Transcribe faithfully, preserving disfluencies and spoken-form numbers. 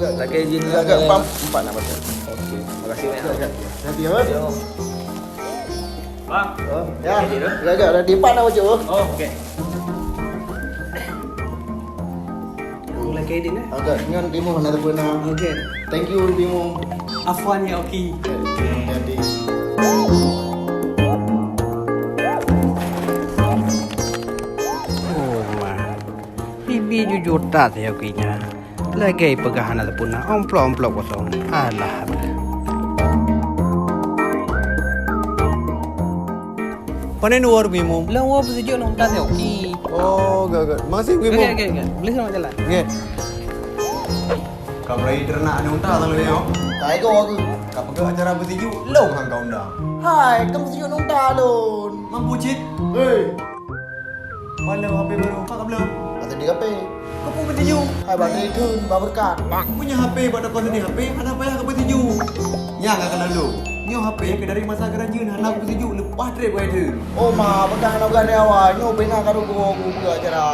Lagèe jih. Agak, agak, pam, empat nak baca. Okey. Makasih banyak. Agak, agak. Nanti apa? Yo. Bang. Oh, ya. Okey, dah. Agak, agak, nanti empat nak baca. Oh, okey. Mulai kayak ini, eh? Agak nyan Bimo nak telepon nak. Okey. Thank you, Bimo. Afwan ya, Oki. Okey, hati-hati. Oh, mah. Bibi jujur that ya, Oki, nya. Lagèe peugah hana teupuna, amplop-amplop kosong. Alah. Pane neuwoe Bimo? Lôn woe peusijuek nong tas Oki. Oh, gèt, gèt. Makasih Bimo. Gèt, gèt, gèt. Boleh selamat jalan. Gèt. Ka mulai teurenak nong tas lalu ya. Tai ko aku. Ka peugah acara peusijuek, lôn han ka undang. Hai, ka peusijuek nong tas lôn. Mampu cit. Hei. Malam H P baru, pak ka belum? Atau di H P. Kau pun peusijuek. Hai, bak itu, bak berkat. Punya H P, bak toko seni H P, hana payah kau peusijuek. Nyang akan lalu. Nyoe H P ke dari masa kerajeuen, hana kau peusijuek, leupah trép kau itu. Oh, ma, peugah hana peugah dari awai. Nyoe pena karu kau, kau buka acara.